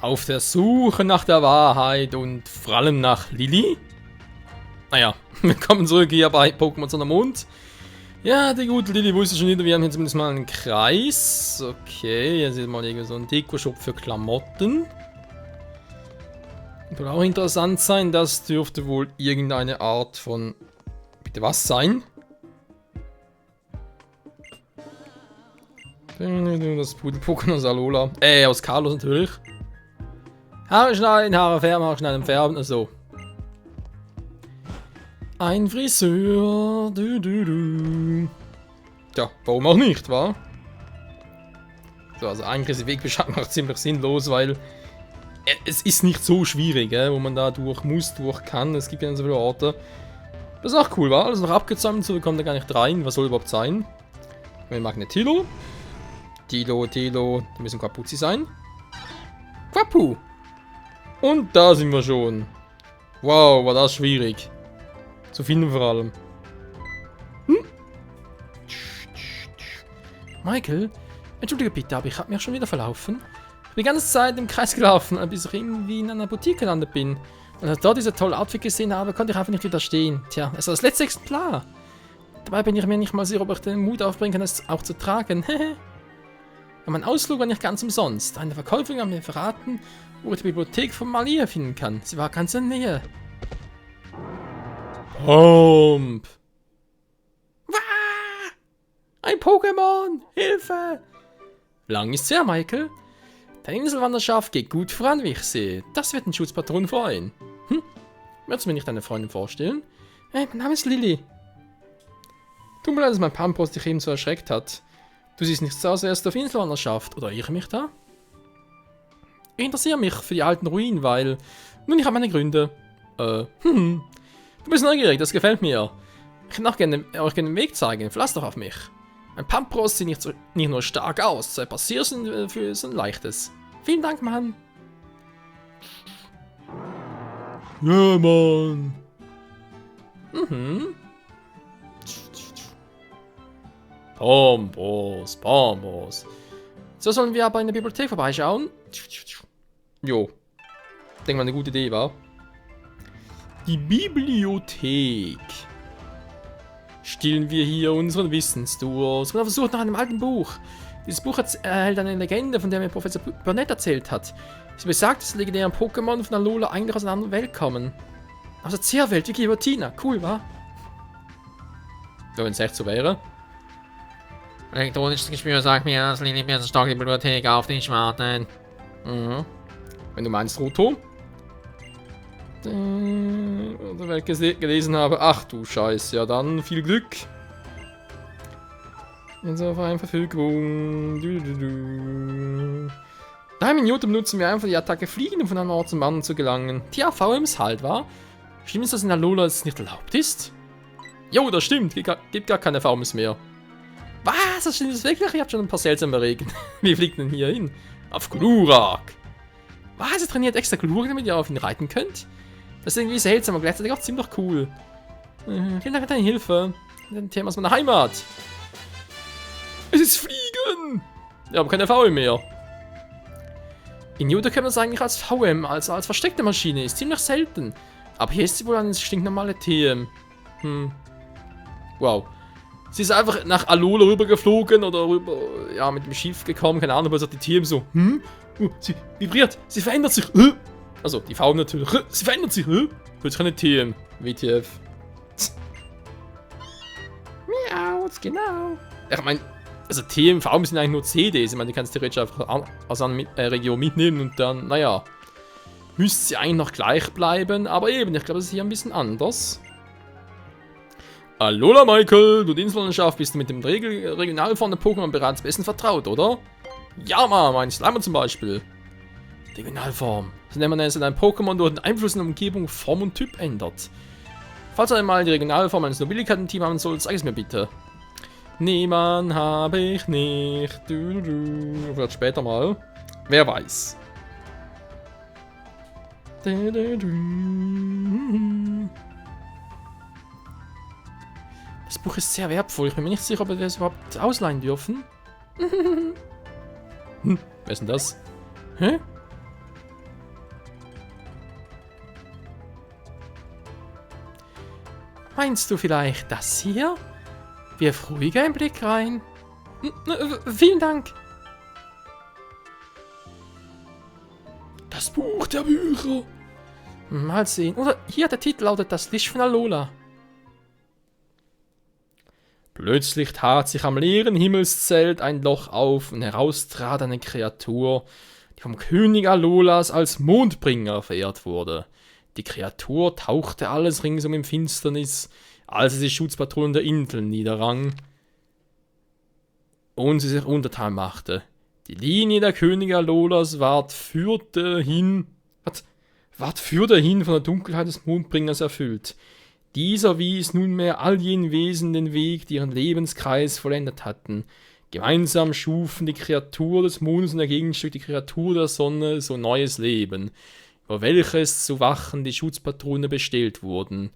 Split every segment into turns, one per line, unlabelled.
Auf der Suche nach der Wahrheit und vor allem nach Lilly? Naja, willkommen zurück hier bei Pokémon Sonne und Mond. Ja, die gute Lilly wusste schon wieder, wir haben hier zumindest mal einen Kreis. Okay, hier sieht man irgendwie so einen Deko-Shop für Klamotten. Würde auch interessant sein, das dürfte wohl irgendeine Art von... Bitte was sein? Das Pudel-Pokémon aus Alola. Aus Carlos natürlich. Haare schneiden, Haare färben, Haare schneiden, färben, also. Ein Friseur. Tja, warum auch nicht, wa? So, also eigentlich ist die Wegbeschreibung auch ziemlich sinnlos, weil es ist nicht so schwierig, wo man da durch muss, durch kann. Es gibt ja so viele Orte. Das ist auch cool, wa? Alles noch abgezäumt, so wir kommen da gar nicht rein. Was soll überhaupt sein? Wir Magnetilo. Tilo, die müssen Quapuzzi sein. Quapu! Und da sind wir schon. Wow, war das schwierig. Zu finden vor allem. Michael, entschuldige bitte, aber ich habe mich schon wieder verlaufen. Ich bin die ganze Zeit im Kreis gelaufen, bis ich irgendwie in einer Boutique gelandet bin. Und als ich dort diese tolle Outfit gesehen habe, konnte ich einfach nicht widerstehen. Tja, es war das letzte Exemplar. Dabei bin ich mir nicht mal sicher, ob ich den Mut aufbringen kann, es auch zu tragen. Aber mein Ausflug war nicht ganz umsonst. Eine Verkäuferin hat mir verraten, wo ich die Bibliothek von Malia finden kann. Sie war ganz in der Nähe. Hump! Ein Pokémon! Hilfe! Lang ist's her, Michael. Deine Inselwanderschaft geht gut voran, wie ich sehe. Das wird den Schutzpatron freuen. Würdest du mir nicht deine Freundin vorstellen? Hey, mein Name ist Lilly. Tut mir leid, dass mein Pampros dich eben so erschreckt hat. Du siehst nicht so aus, als wärst du auf Inselwanderschaft. Oder irre ich mich da? Ich interessiere mich für die alten Ruinen, weil... Nun, ich habe meine Gründe. Du bist neugierig, das gefällt mir. Ich kann euch gerne den Weg zeigen. Verlass doch auf mich. Mein Pampros sieht nicht nur stark aus, sein Passier ist ein leichtes. Vielen Dank, Mann. Ja, Mann. Pompos. So sollen wir aber in der Bibliothek vorbeischauen. Jo. Denke mal, eine gute Idee war. Die Bibliothek. Stillen wir hier unseren Wissensdurst. Wir versuchen nach einem alten Buch. Dieses Buch erhält eine Legende, von der mir Professor Burnett erzählt hat. Sie besagt, dass die legendären Pokémon von Alola eigentlich aus einer anderen Welt kommen. Aus der Zerrwelt, wie Giratina. Cool, wa? Ja, wenn es echt so wäre.
Elektronisches Gespür sagt mir, dass Lilly Birkenstock die Bibliothek auf dich wartet.
Wenn du meinst, Roto. Wenn ich gelesen habe. Ach du Scheiß, ja dann viel Glück. Insofern Verfügung. 3 Minuten benutzen wir einfach die Attacke Fliegen, um von einem Ort zum anderen zu gelangen. Tja, VMs halt, wa? Stimmt es, dass in Alola es nicht erlaubt ist? Jo, das stimmt. Gibt gar keine VMs mehr. Was? Das stimmt das wirklich? Ich hab schon ein paar seltsame Regeln. Wie fliegt denn hier hin? Auf Glurak. Was? Ihr trainiert extra Glurak, damit ihr auf ihn reiten könnt? Das ist irgendwie seltsam, aber gleichzeitig auch ziemlich cool. Vielen Dank für deine Hilfe. Ein Thema aus meiner Heimat. Es ist Fliegen! Ja, aber keine VM mehr. In Juda können wir es eigentlich als VM, also als versteckte Maschine. Ist ziemlich selten. Aber hier ist sie wohl eine stinknormale TM. Wow. Sie ist einfach nach Alola rübergeflogen oder rüber, ja, mit dem Schiff gekommen, keine Ahnung, aber sagt die TM so, sie vibriert, sie verändert sich, Also, die VM natürlich, sie verändert sich, Wird keine TM, WTF. Miau, genau. Ich meine, also TM, VM sind eigentlich nur CDs, ich meine, die kannst du theoretisch einfach aus einer Region mitnehmen und dann, naja, müsste sie eigentlich noch gleich bleiben, aber eben, ich glaube, es ist hier ein bisschen anders. Alola Michael, du Dienstlandschaft bist du mit dem Regionalform der Pokémon bereits bestens vertraut, oder? Ja, Mann, mein Slimer zum Beispiel. Regionalform. So nennt man es, wenn ein Pokémon durch den Einfluss in der Umgebung Form und Typ ändert. Falls du einmal die Regionalform eines Nobilikat-Team haben sollst, sag es mir bitte. Niemand habe ich nicht. Vielleicht später mal. Wer weiß. Das Buch ist sehr wertvoll. Ich bin mir nicht sicher, ob wir das überhaupt ausleihen dürfen. Wer ist denn das? Hä? Meinst du vielleicht das hier? Wirf ruhig einen Blick rein. Vielen Dank. Das Buch der Bücher. Mal sehen. Oder hier, der Titel lautet Das Licht von Alola. Plötzlich tat sich am leeren Himmelszelt ein Loch auf und heraus trat eine Kreatur, die vom König Alolas als Mondbringer verehrt wurde. Die Kreatur tauchte alles ringsum in Finsternis, als sie die Schutzpatronen der Insel niederrang und sie sich untertan machte. Die Linie der Könige Alolas ward für dahin von der Dunkelheit des Mondbringers erfüllt. Dieser wies nunmehr all jenen Wesen den Weg, die ihren Lebenskreis vollendet hatten. Gemeinsam schufen die Kreatur des Mondes und der Gegenstück die Kreatur der Sonne so neues Leben, über welches zu wachen die Schutzpatrone bestellt wurden.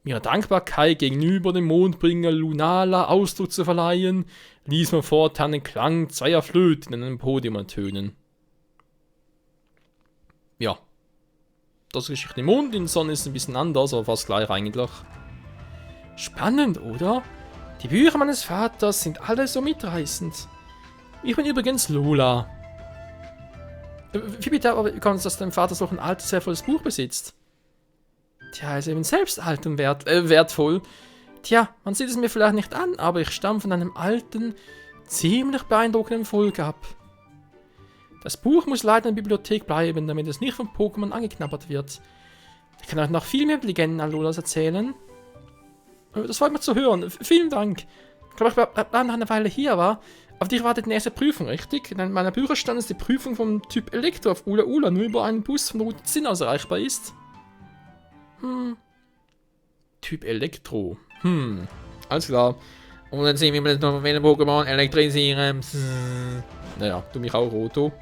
Um ihrer Dankbarkeit gegenüber dem Mondbringer Lunala Ausdruck zu verleihen, ließ man fortan den Klang zweier Flöten in einem Podium ertönen. Ja. Das ist Geschichte im Mond, in der Sonne ist ein bisschen anders, aber fast gleich eigentlich. Spannend, oder? Die Bücher meines Vaters sind alle so mitreißend. Ich bin übrigens Lola. Wie bitte, aber wie kommt es, dass dein Vater so ein altes, wertvolles Buch besitzt? Tja, er ist eben selbst alt und wertvoll. Tja, man sieht es mir vielleicht nicht an, aber ich stamme von einem alten, ziemlich beeindruckenden Volk ab. Das Buch muss leider in der Bibliothek bleiben, damit es nicht von Pokémon angeknabbert wird. Ich kann euch noch viel mehr Legenden Alolas erzählen. Das freut mich zu hören. Vielen Dank. Ich glaube, ich war noch eine Weile hier, war. Auf dich wartet die nächste Prüfung, richtig? In meiner Bücher stand es die Prüfung vom Typ Elektro auf Ula Ula, nur über einen Bus von Route 10 aus erreichbar ist. Typ Elektro. Alles klar.
Und dann sehen wir mal noch welche Pokémon elektrisieren.
Naja, du mich auch, Roto.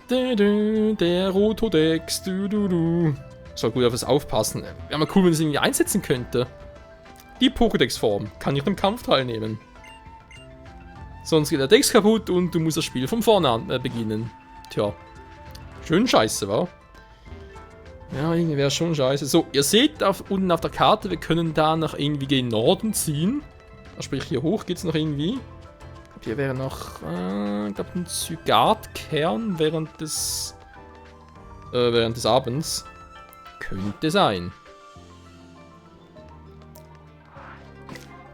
Der Rotodex, Soll gut auf das aufpassen. Wäre mal cool, wenn es irgendwie einsetzen könnte. Die Pokédex-Form kann nicht im Kampf teilnehmen. Sonst geht der Dex kaputt und du musst das Spiel von vorne an beginnen. Tja. Schön scheiße, wa? Ja, irgendwie wäre schon scheiße. So, ihr seht unten auf der Karte, wir können da noch irgendwie gen Norden ziehen. Sprich, hier hoch geht es noch irgendwie. Hier wäre noch, ich glaube, ein Zygarde-Kern während des Abends. Könnte sein.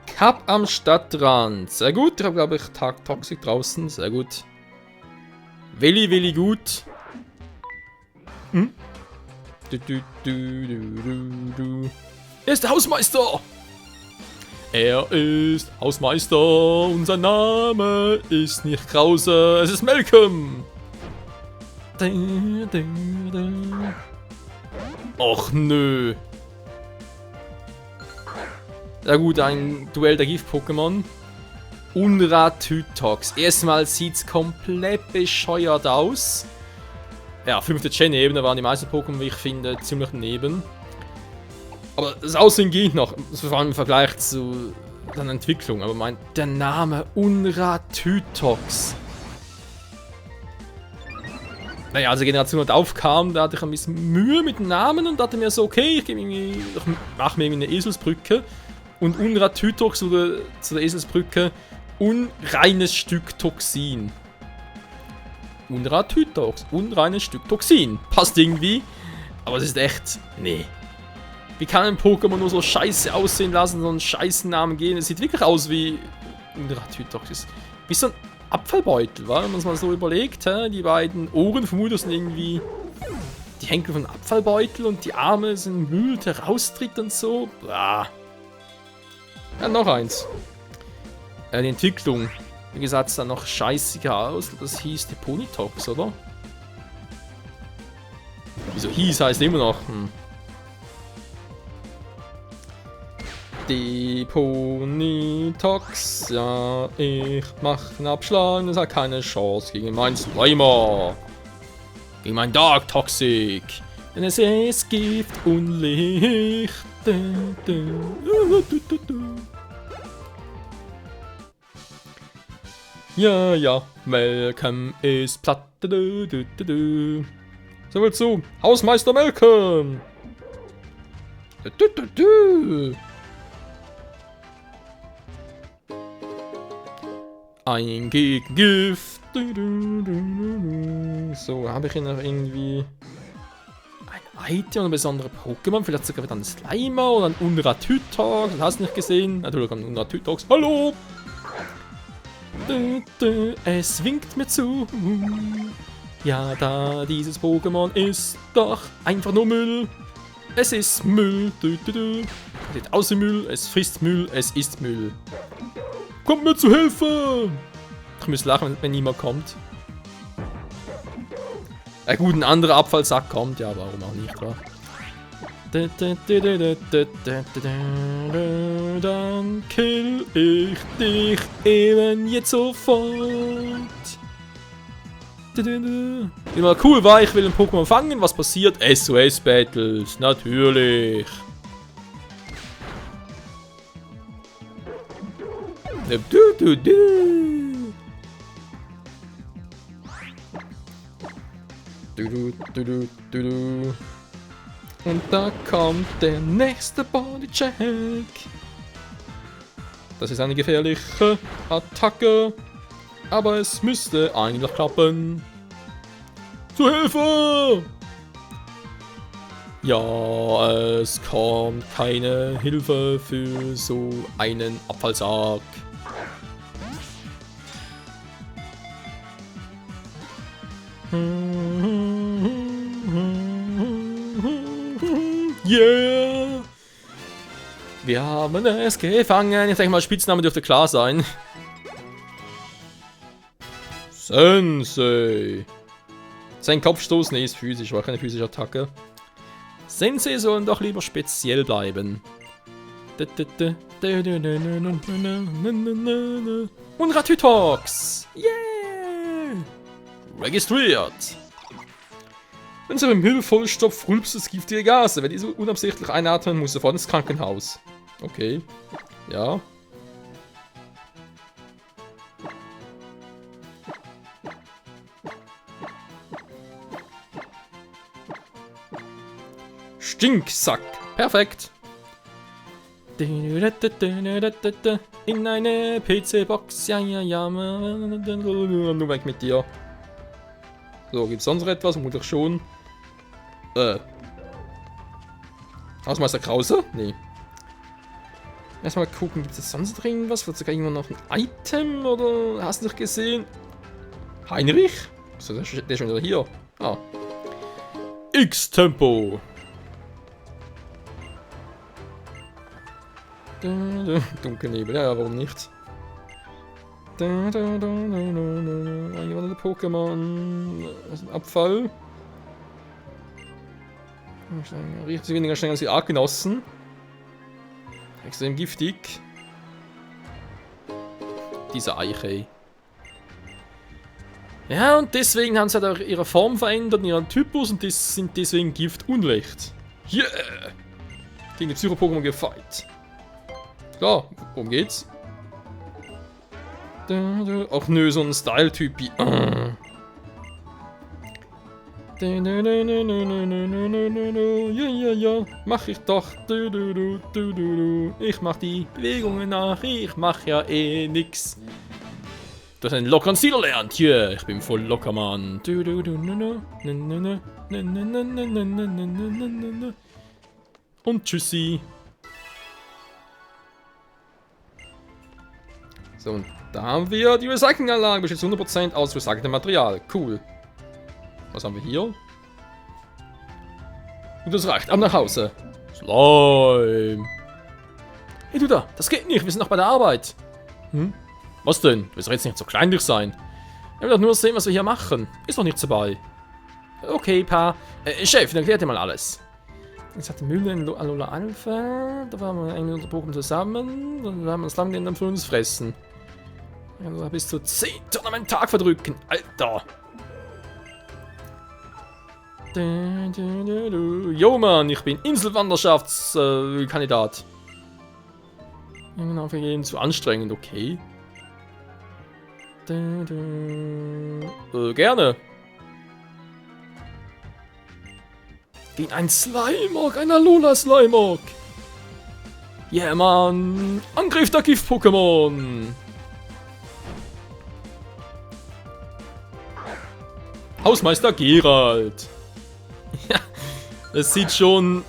Kap am Stadtrand. Sehr gut. Ich habe, glaube ich, Tag Toxic draußen. Sehr gut. Willi gut. Er ist der Hausmeister. Er ist Hausmeister und sein Name ist nicht Krause, es ist Malcolm. Och nö. Ja gut, ein Duell der Gift-Pokémon. Unrathytox. Erstmal sieht's komplett bescheuert aus. Ja, 5. Gen-Ebene waren die meisten Pokémon, wie ich finde, ziemlich daneben. Aber das Aussehen geht noch, vor allem im Vergleich zu der Entwicklung. Aber der Name Unrathytox. Naja, als die Generation halt aufkam, da hatte ich ein bisschen Mühe mit dem Namen und dachte mir so, okay, ich mache mir irgendwie eine Eselsbrücke. Und Unrathytox oder zu der Eselsbrücke unreines Stück Toxin. Unrathytox, unreines Stück Toxin. Passt irgendwie, aber es ist echt, nee. Wie kann ein Pokémon nur so scheiße aussehen lassen, so einen scheißen Namen geben? Es sieht wirklich aus wie Unrathytox. Ist wie so ein Abfallbeutel, wa? Wenn man es mal so überlegt, hä? Die beiden Ohren vermutlich sind irgendwie die Henkel von einem Abfallbeutel und die Arme sind Müll, der raustritt und so. Blah. Ja, noch eins. Die Entwicklung, wie gesagt, sah noch scheißiger aus. Das hieß Deponitox, oder? Wieso hieß, heißt immer noch. Deponitox, ja, ich mach einen Abschlag, das hat keine Chance gegen meinen Slimer. Gegen meinen Dark Toxic. Denn es ist Gift und Licht. Ja, Malcolm ist platt. So viel zu. Hausmeister Malcolm. Ein Gegengift. So, habe ich hier noch irgendwie ein Item oder besondere Pokémon? Vielleicht sogar wieder ein Slimer oder ein Unratütox. Das hast du nicht gesehen. Natürlich ein Unratütox. Hallo! Es winkt mir zu. Ja, da dieses Pokémon ist doch einfach nur Müll. Es ist Müll. Es sieht aus wie Müll, es frisst Müll, es ist Müll. Kommt mir zu Hilfe! Ich muss lachen, wenn niemand kommt. Gut, ein anderer Abfallsack kommt, ja, warum auch nicht, wa? Dann kill ich dich eben jetzt sofort. Immer cool war, ich will ein Pokémon fangen, was passiert? SOS Battles, natürlich. Und da kommt der nächste Bodycheck. Das ist eine gefährliche Attacke. Aber es müsste eigentlich klappen. Zur Hilfe! Ja, es kommt keine Hilfe für so einen Abfallsack. Yeah! Wir haben es gefangen. Ich denke mal, Spitzname dürfte klar sein. Sensei. Sein Kopfstoß, nee, ist physisch, war keine physische Attacke. Sensei sollen doch lieber speziell bleiben. Und Ratütox! Yeah! Registriert! Wenn sie beim Müll vollstopft, rülpst es giftige Gase. Wenn diese unabsichtlich einatmen, muss sofort ins Krankenhaus. Okay. Ja. Stinksack. Perfekt. In eine PC-Box. Ja, ja, ja. Nur weg mit dir. So, gibt's sonst noch etwas? Vermutlich schon. Hausmeister Krause? Nee. Erstmal gucken, gibt es sonst noch irgendwas? Vielleicht sogar irgendwo noch ein Item? Oder hast du nicht gesehen? Heinrich? Ist der ist schon wieder hier? Ah. X-Tempo. Dunkelnebel, ja, warum nicht? Ein gewandelte Pokémon. Das ist ein Abfall. Riecht sich weniger schnell als die Artgenossen. Extrem giftig. Diese Eiche. Ja, und deswegen haben sie halt auch ihre Form verändert, ihren Typus und sind deswegen Gift und Licht. Yeah! Gegen die Psycho-Pokémon gefight. Klar, worum geht's? Ach nö, so ein Style-Typi. Ja, ja, ja, mach ich doch. Ich mach die Bewegungen nach, ich mach ja eh nix. Du hast einen lockeren Stil erlernt. Yeah, ich bin voll locker, Mann. Und tschüssi. So, und da haben wir die Recyclinganlage. Besteht 100% aus recyceltem Material. Cool. Was haben wir hier? Und das reicht. Ab nach Hause. Slime. Hey, du da. Das geht nicht. Wir sind noch bei der Arbeit. Hm? Was denn? Du willst doch jetzt nicht so kleinlich sein. Ich will doch nur sehen, was wir hier machen. Ist doch nichts dabei. Okay, Pa. Chef, dann erklärt dir mal alles. Jetzt hat die Mühle in Alola Alpha. Da waren wir eigentlich unser Pokémon zusammen. Dann haben wir das Lamm dann für uns fressen. Ja, bis zu 10 Tonnen am Tag verdrücken. Alter. Jo, Mann, ich bin Inselwanderschaftskandidat. Genau, wir gehen zu anstrengend, okay. Gerne. Gegen ein Slimeock, ein Alola Slimeock. Yeah, Mann. Angriff der Gift-Pokémon. Hausmeister Gerald. Ja, das sieht schon...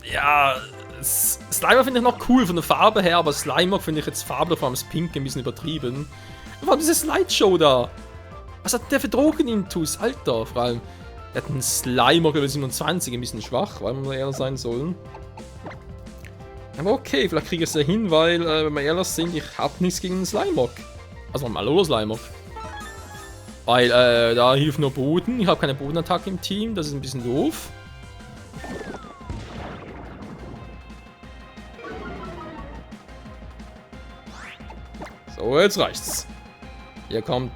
Ja, Slimer finde ich noch cool von der Farbe her, aber Slimeock finde ich jetzt Farbe, vor allem das Pink, ein bisschen übertrieben. Und vor allem diese Slideshow da. Was hat der für Drogen-Intus? Alter, vor allem. Der hat einen Slimeock Level 27, ein bisschen schwach, weil wir ehrlich sein sollen. Aber okay, vielleicht kriege ich es ja hin, weil, wenn wir ehrlich sind, ich habe nichts gegen einen Slimeock. Also einen Alola Slimeock. Weil, da hilft nur Boden. Ich habe keine Bodenattacke im Team, das ist ein bisschen doof. So, jetzt reicht's. Hier kommt...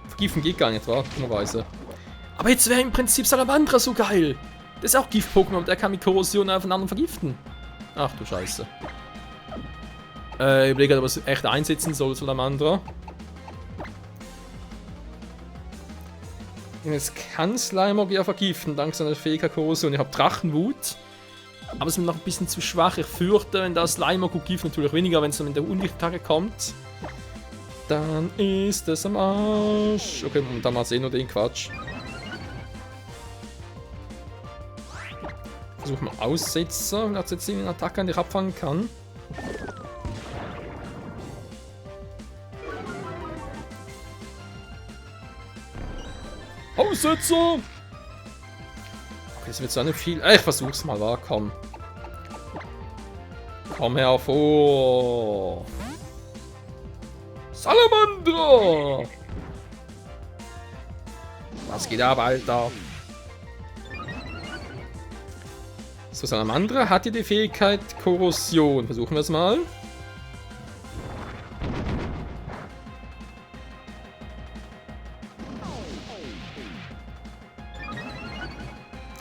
Vergiften geht gar nicht, wa? Dummerweise. Aber jetzt wäre im Prinzip Salamandra so geil. Das ist auch Gift-Pokémon und der kann mit Korrosion von anderen vergiften. Ach du Scheiße. Ich überlege, ob ich es echt einsetzen soll, Salamandra. Jetzt kann Slimeock ja vergiften, dank seiner Fähigkeit Korrosion. Ich habe Drachenwut. Aber es ist mir noch ein bisschen zu schwach. Ich fürchte, wenn das Slimeock gut gift, natürlich weniger, wenn es dann in der Unlichttacke kommt. Dann ist es am Arsch. Okay, momentan macht es eh nur den Quatsch. Versuchen wir Aussetzer, wenn er jetzt eine Attacke an dich abfangen kann. Aussetzer! Okay, das wird so nicht viel. Ich versuch's mal, wa? Komm. Komm hervor! Salamandra! Was geht ab, Alter? So, Salamandra hat hier die Fähigkeit Korrosion. Versuchen wir es mal.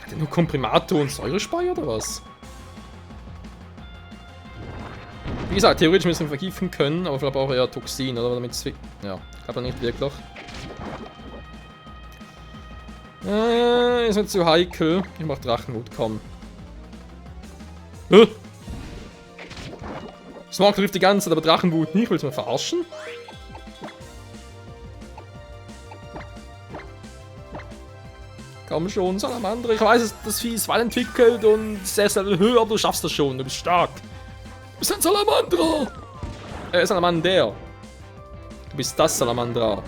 Hat er nur Komprimato und Säurespeier oder was? Wie gesagt, theoretisch müssen wir vergiften können, aber vielleicht auch eher Toxin, oder? Damit es... Ja, klappt er nicht wirklich. Ist mir zu heikel. Ich mach Drachenwut, komm. Smog trifft die ganze Zeit, aber Drachenwut nicht. Willst du mich verarschen? Komm schon, Salamandra. Ich weiß, das Vieh ist weit entwickelt und sehr, sehr höher, aber du schaffst das schon. Du bist stark. Du bist ein Salamandra. Salamander. Du bist das Salamandra.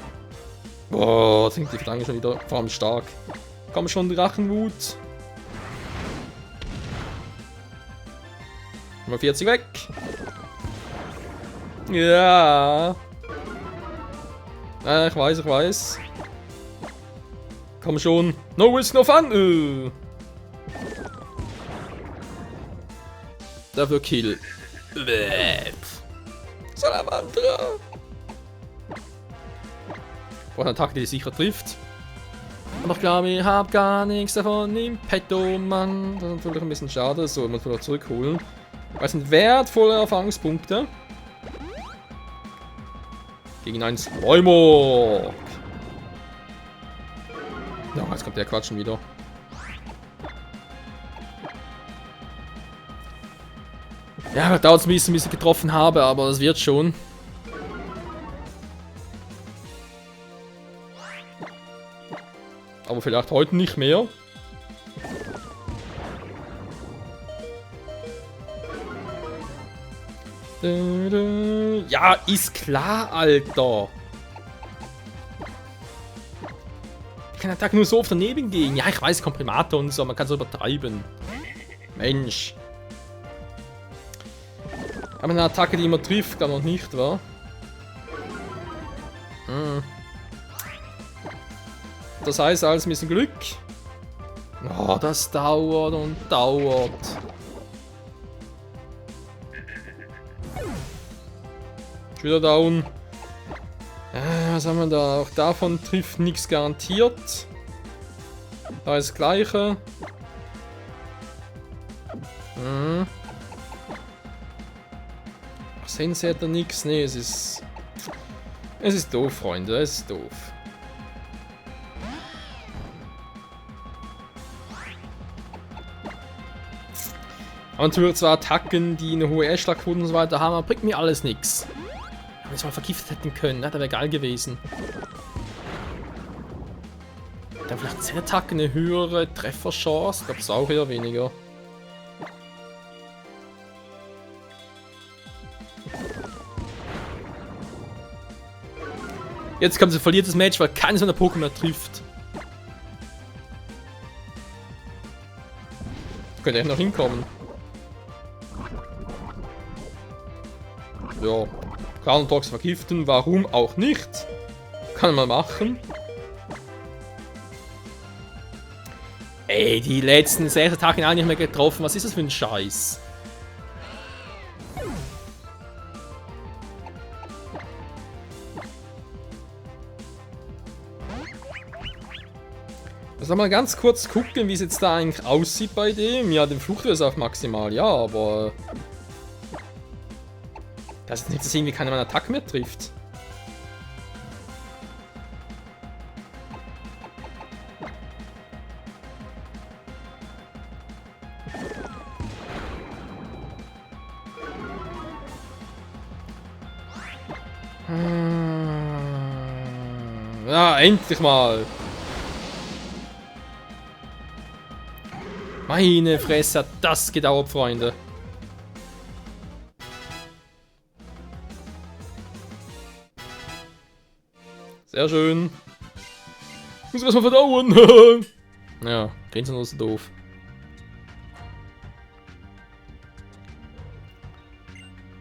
Boah, das klingt die Verlange schon wieder vor allem stark. Komm schon, Drachenwut. Nummer 40 weg. Ja. Ich weiß, ich weiß. Komm schon. No risk, no fun. Dafür Kill. Salamandra. Braucht eine Attacke, die sicher trifft. Aber ich glaube, ich habe gar nichts davon im Petto, Mann. Das ist natürlich ein bisschen schade. So, man muss zurückholen. Weil es sind wertvolle Erfahrungspunkte. Gegen einen Slimeock. Ja, jetzt kommt der Quatsch schon wieder. Ja, dauert es ein bisschen, bis ich getroffen habe, aber das wird schon. Aber vielleicht heute nicht mehr. Ja, ist klar, Alter. Ich kann Attacke nur so oft daneben gehen. Ja, ich weiß, Komprimator und so, man kann es übertreiben. Mensch. Aber eine Attacke, die immer trifft, kann noch nicht, wa? Das heißt, alles ein bisschen Glück. Oh, das dauert und dauert. Wieder down. Was haben wir da? Auch davon trifft nichts garantiert. Da ist das Gleiche. Ach, Sense hat da nichts. Nee, es ist... Es ist doof, Freunde. Es ist doof. Aber natürlich zwar Attacken, die eine hohe Erschlagquote und so weiter haben, aber bringt mir alles nichts. Wenn wir es mal vergiftet hätten können, ne? Das wäre geil gewesen. Dann vielleicht 10 Attacken eine höhere Trefferchance, ich glaube es auch eher weniger. Jetzt kommt sie verliert das Match, weil keines seiner Pokémon mehr trifft. Könnte echt noch hinkommen. Ja. Groundhogs vergiften, warum auch nicht? Kann man machen. Ey, die letzten 6 Tage auch nicht mehr getroffen. Was ist das für ein Scheiß? Also mal ganz kurz gucken, wie es jetzt da eigentlich aussieht bei dem. Ja, den Flucht ist auf maximal, ja, aber... Das ist nicht, dass irgendwie keiner meiner Attacken mehr trifft. Ja, endlich mal. Meine Fresse, hat das gedauert, Freunde. Sehr schön. Muss ich erstmal verdauen. Ja, Grinsen ist so doof.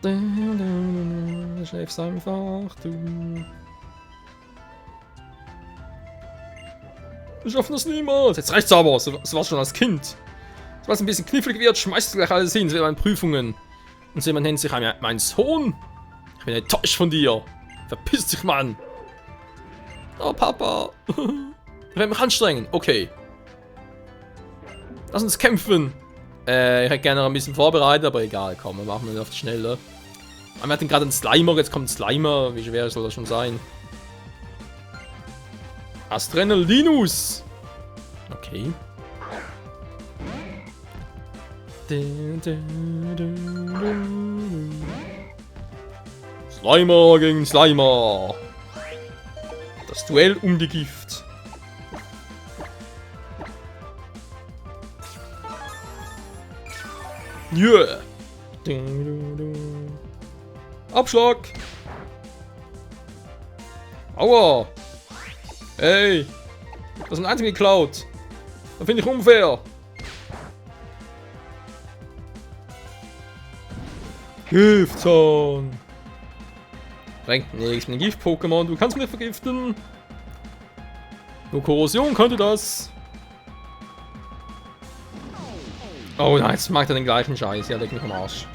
Der Chef ist einfach du. Wir schaffen das niemals. Jetzt reicht's aber. So war's schon als Kind. Sobald es ein bisschen knifflig wird, schmeißt du gleich alles hin. So wie bei Prüfungen. Und jemand nennt sich mein Sohn. Ich bin enttäuscht von dir. Verpiss dich, Mann. Oh, Papa. Ich werde mich anstrengen. Okay. Lass uns kämpfen. Ich hätte gerne noch ein bisschen vorbereitet, aber egal. Komm, wir machen auf die Schnelle. Aber wir hatten gerade einen Slimer. Jetzt kommt ein Slimer. Wie schwer soll das schon sein? Adrenalinus. Okay. Slimer gegen Slimer. Das Duell um die Gift. Yeah. Abschlag. Aua. Ey. Das ist ein Item geklaut. Das finde ich unfair. Giftzahn. Bringt nichts mit dem Gift-Pokémon. Du kannst mich vergiften. Nur Korrosion könnte das. Oh nein, jetzt macht er den gleichen Scheiß. Ja, leg mich am Arsch.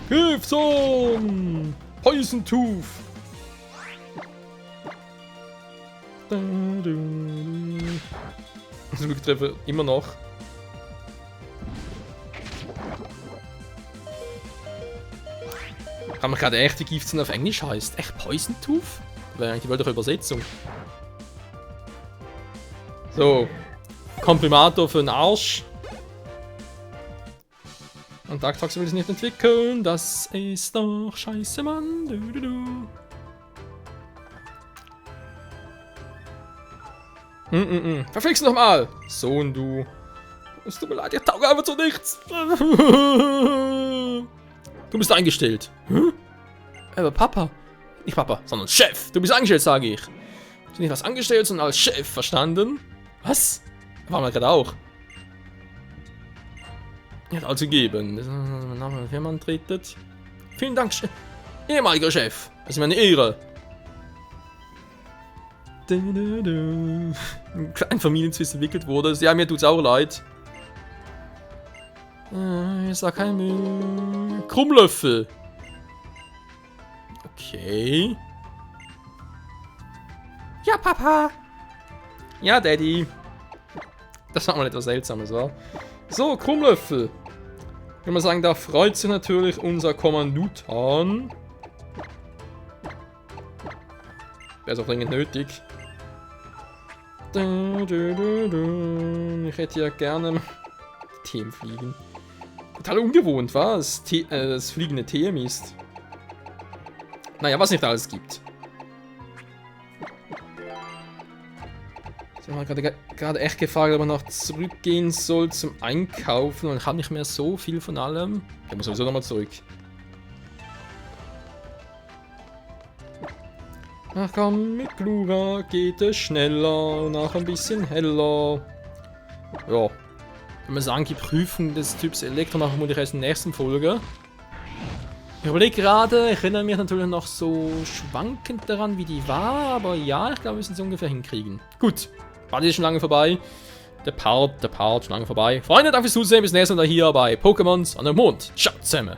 Giftzahn. Poison Tooth. Also ich treffe immer noch. Kann man gerade echt die Giftzahn auf Englisch heißt? Echt Poison Tooth? Das wäre eigentlich die wörtliche Übersetzung. So. Komprimator für den Arsch. Und Darktox will es nicht entwickeln. Das ist doch scheiße, Mann. Verflixt nochmal! Sohn, du. Es tut mir leid, ich tauge einfach zu nichts. Du bist eingestellt. Hm? Aber Papa. Nicht Papa, sondern Chef. Du bist eingestellt, sage ich. Du bist nicht als angestellt, sondern als Chef, verstanden? Was? Waren wir gerade auch. Er hat also gegeben. Mein Name der Firma antretet. Vielen Dank, Chef. Ehemaliger Chef. Das ist meine Ehre. Ein kleiner Familienzwist entwickelt wurde. Ja, mir tut's auch leid. Ich sag kein Müll. Krummlöffel. Okay. Ja, Papa. Ja, Daddy. Das war mal etwas Seltsames, wa? So, Krummlöffel. Ich würde mal sagen, da freut sich natürlich unser Kommandutan. wäre es auch dringend nötig. Ich hätte ja gerne TM-Fliegen. Total ungewohnt, was? Das fliegende TM ist. Naja, was nicht alles gibt. Ich habe mir gerade echt gefragt, ob man noch zurückgehen soll zum Einkaufen. Und ich habe nicht mehr so viel von allem. Ich muss sowieso nochmal zurück. Ach komm, mit Klura geht es schneller und auch ein bisschen heller. Ja. Wenn man sagen, die Prüfung des Typs Elektro machen wir erst in der nächsten Folge. Ich überlege gerade, ich erinnere mich natürlich noch so schwankend daran, wie die war, aber ja, ich glaube, wir müssen es ungefähr hinkriegen. Gut, Party ist schon lange vorbei. Der Part schon lange vorbei. Freunde, danke fürs Zusehen, bis nächstes Mal hier bei Pokémon an der Mond. Ciao zusammen.